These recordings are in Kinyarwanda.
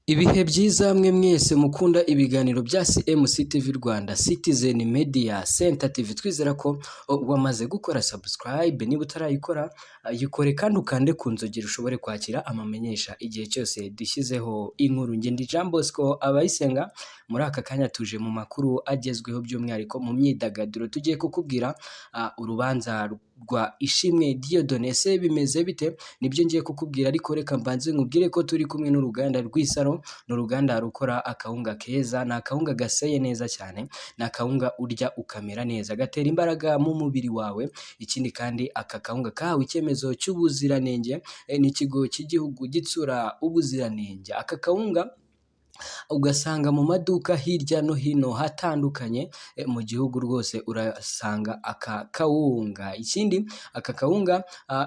Ibihe byiza mwe mwese mukunda ibiganiro bya CMC TV Rwanda, Citizen Media Center TV. Twizera ko wamaze gukora subscribe. Niba utarayikora, yikore kandi ukande ku nzogera ushobore kwakira amamenyesha igihe cyose dushyizeho inkuru. Nge ndi Jean Bosco Abayisenga. Muri aka kanya tuje mu makuru agezweho, by'umwihariko mu myidagaduro. Tugiye kukubwira urubanza rwa Ishimwe Dieudonné. Ese bimeze bite? Nibyo ngiye kukubwira, ariko reka mbanze nkubwire ko turi kumwe n'uruganda rw'Isaro. Ni uruganda rukora akawunga keza, ni akawunga gaseye neza cyane, ni akawunga urya ukamera neza, gatera imbaraga mu mubiri wawe. Ikindi kandi, aka kawunga kahawe icyemezo cy'ubuziranenge n'ikigo cy'igihugu gitsura ubuziranenge. Aka kawunga ugasanga mu maduka hirya no hino hatandukanye mu gihugu, rwose urasanga aka kawunga. Ikindi, aka kawunga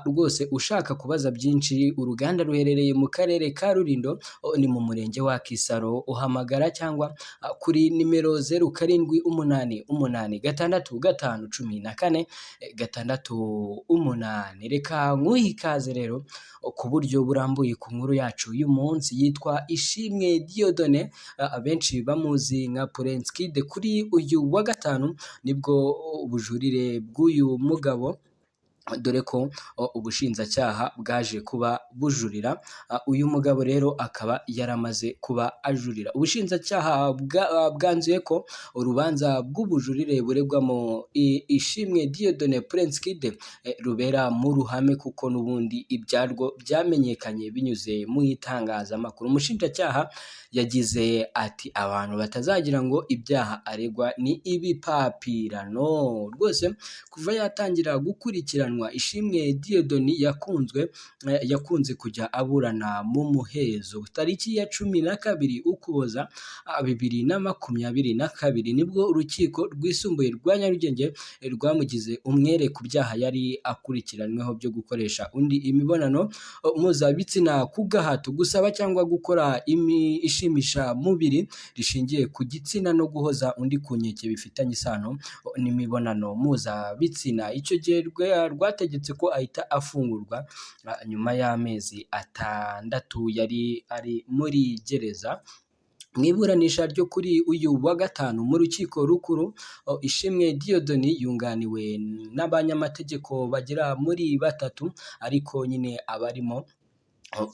rwose ushaka kubaza byinshi, uruganda ruherereye mu karere ka Rulindo, ni mu murenge wa Kisaro. Uhamagara cyangwa kuri nimero 0788651468. Reka nkuhe ikaze rero ku buryo burambuye ku nkuru yacu y'umunsi yitwa Ishimwe Dieudonné, abenshi bamuzi nka Prince Kid. Kuri uyu wa gatanu nibwo ubujurire bw'uyu mugabo, dore ko ubushinjacyaha bwaje kuba bujurira. Uyu mugabo rero akaba yaramaze kuba ajurira. Ubushinjacyaha bwanzuye ko urubanza bw'ubujurire buregwamo Ishimwe Dieudonné Prince Kid rubera mu ruhame, kuko n'ubundi ibyarwo byamenyekanye binyuze mu itangazamakuru. Umushinjacyaha yagize ati: "Abantu batazagira ngo ibyaha aregwa ni ibipapirano." Rwose kuva yatangira gukurikiranwa, Ishimwe Dieudonné yakunze kujya aburana mu muhezo. Tariki ya 12 Ukuboza 2022 nibwo urukiko rwisumbuye rwa Nyarugenge rwamugize umwere ku byaha yari akurikiranyweho byo gukoresha undi imibonano mpuzabitsina ku gahato, gusaba cyangwa gukora ishimishamubiri rishingiye ku gitsina no guhoza undi ku nkeke bifitanye isano n'imibonano mpuzabitsina. Icyo gihe rwategetse ko ahita afungurwa nyuma y'amezi 6 yari ari muri gereza. Mu iburanisha ryo kuri uyu wa gatanu mu rukiko rukuru, Ishimwe Dieudonné yunganiwe n'abanyamategeko bagera muri batatu, ariko nyine abarimo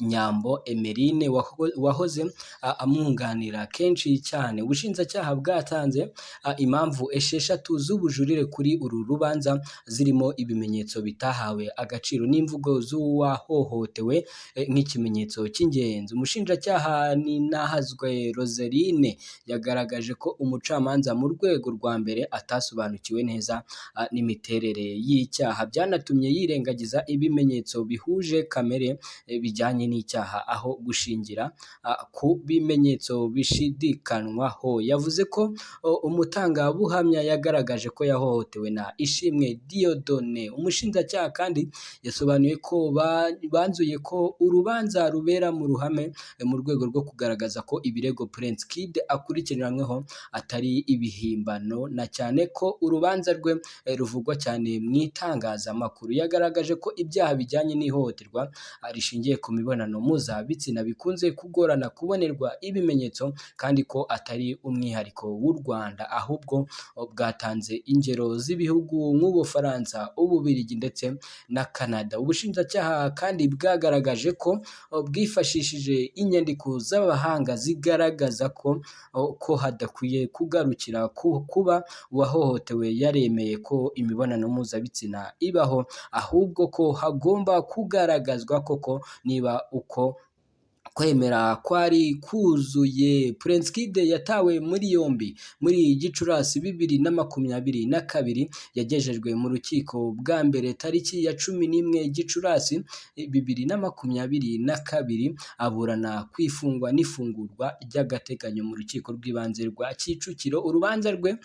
Nyambo Emeline wahoze amwunganira kenshi cyane. Ubushinjacyaha bwatanze impamvu esheshatu z'ubujurire kuri uru rubanza, zirimo ibimenyetso bitahawe agaciro n'imvugo z'uwahohotewe nk'ikimenyetso cy'ingenzi. Umushinjacyaha Ninahazwe Roseline yagaragaje ko umucamanza mu rwego rwa mbere atasobanukiwe neza n'imiterere y'icyaha, byanatumye yirengagiza ibimenyetso bihuje kamere bijyanye n'icyaha aho gushingira ku bimenyetso bishidikanywaho. Yavuze ko umutangabuhamya yagaragaje ko yahohotewe na Ishimwe Dieudonné. Umushinjacyaha kandi yasobanuye ko banzuye ko urubanza rubera mu ruhame mu rwego rwo kugaragaza ko ibirego Prince Kid akurikiranyweho atari ibihimbano, na cyane ko urubanza rwe ruvugwa cyane mu itangazamakuru. Yagaragaje ko ibyaha bijyanye n'ihohoterwa rishingiye ku mibonano mpuzabitsina bikunze kugorana kubonerwa ibimenyetso, kandi ko atari umwihariko w'u Rwanda, ahubwo bwatanze ingero z'ibihugu nk'Ubufaransa, Ububiligi ndetse na Canada. Ubushinjacyaha kandi bwagaragaje ko bwifashishije inyandiko z'abahanga zigaragaza ko hadakwiye kugarukira kuba uwahohotewe yaremeye ko imibonano mpuzabitsina ibaho, ahubwo ko hagomba kugaragazwa koko niba uko kwemera kwari kuzuye. Prince Kid yatawe muri yombi muri Gicurasi 2022, yagejejwe mu rukiko bwa mbere tariki ya 11 Gicurasi 2022, aburana ku ifungwa n'ifungurwa ry'agateganyo mu rukiko rw'ibanze rwa Kicukiro. Urubanza rwe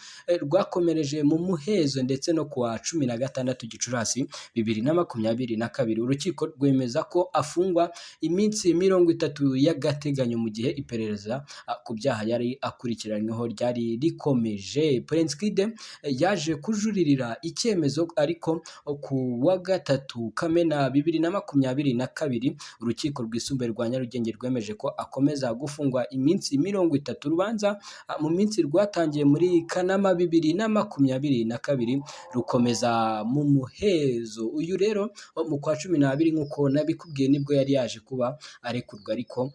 rwakomereje mu muhezo, ndetse no kuwa 16 Gicurasi 2022 urukiko rwemeza ko afungwa iminsi 30. 30 y'agateganyo mu gihe iperereza ku byaha yari akurikiranyweho ryari rikomeje. Prince Kid yaje kujuririra icyemezo, ariko ku wa 3 Kamena 2022 urukiko rwisumbuye rwa Nyarugenge rwemeje ko akomeza gufungwa iminsi 30. Urubanza mu minsi rwatangiye muri Kanama 2022 rukomeza mu muhezo. Uyu rero mu kwa 12, nk'uko nabikubwiye, nibwo yari yaje kuba arekurwa, ariko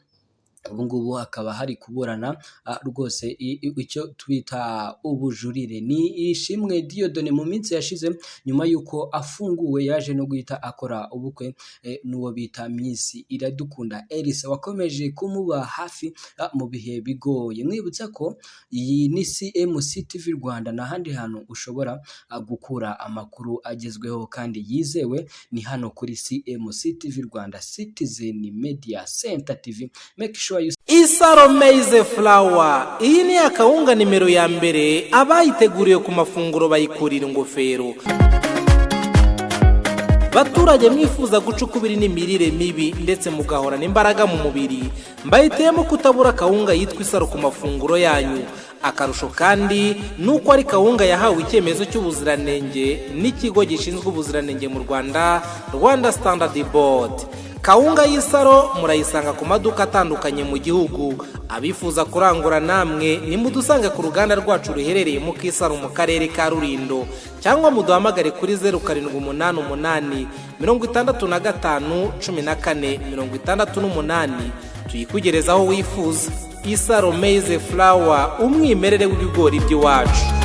ubu ngubu hakaba hari kuburana rwose icyo twita ubujurire. Ni Ishimwe Dieudonné mu minsi yashize nyuma y'uko afunguwe yaje no guhita akora ubukwe n'uwo bita Miss Iradukunda Elsa wakomeje kumuba hafi mu bihe bigoye. Mwibutsa ko iyi ni CMC TV Rwanda, nta handi hantu ushobora gukura amakuru agezweho kandi yizewe, ni hano kuri CMC TV Rwanda, Citizen Media Center TV. Make sure you Isaro Maize Flour, iyi ni akawunga nimero ya mbere, abayiteguriye ku mafunguro bayikurira ingofero. Baturage mwifuza guca ukubiri n'imirire mibi ndetse mugahorana imbaraga mu mubiri, mbahitiyemo kutabura kawunga yitwa Isaro ku mafunguro yanyu. Akarusho kandi ni uko ari kawunga yahawe icyemezo cy'ubuziranenge n'ikigo gishinzwe ubuziranenge mu Rwanda, Rwanda Standard Board. Kawunga y'Isaro murayisanga ku maduka atandukanye mu gihugu. Abifuza kurangura namwe nimudusange ku ruganda rwacu ruherereye mu Kisaro mu karere ka Rulindo, cyangwa muduhamagare kuri 0788 65 14 68, tuyikugereza aho wifuza. Isaro Maize Flour, umwimerere w'ibigori by'iwacu.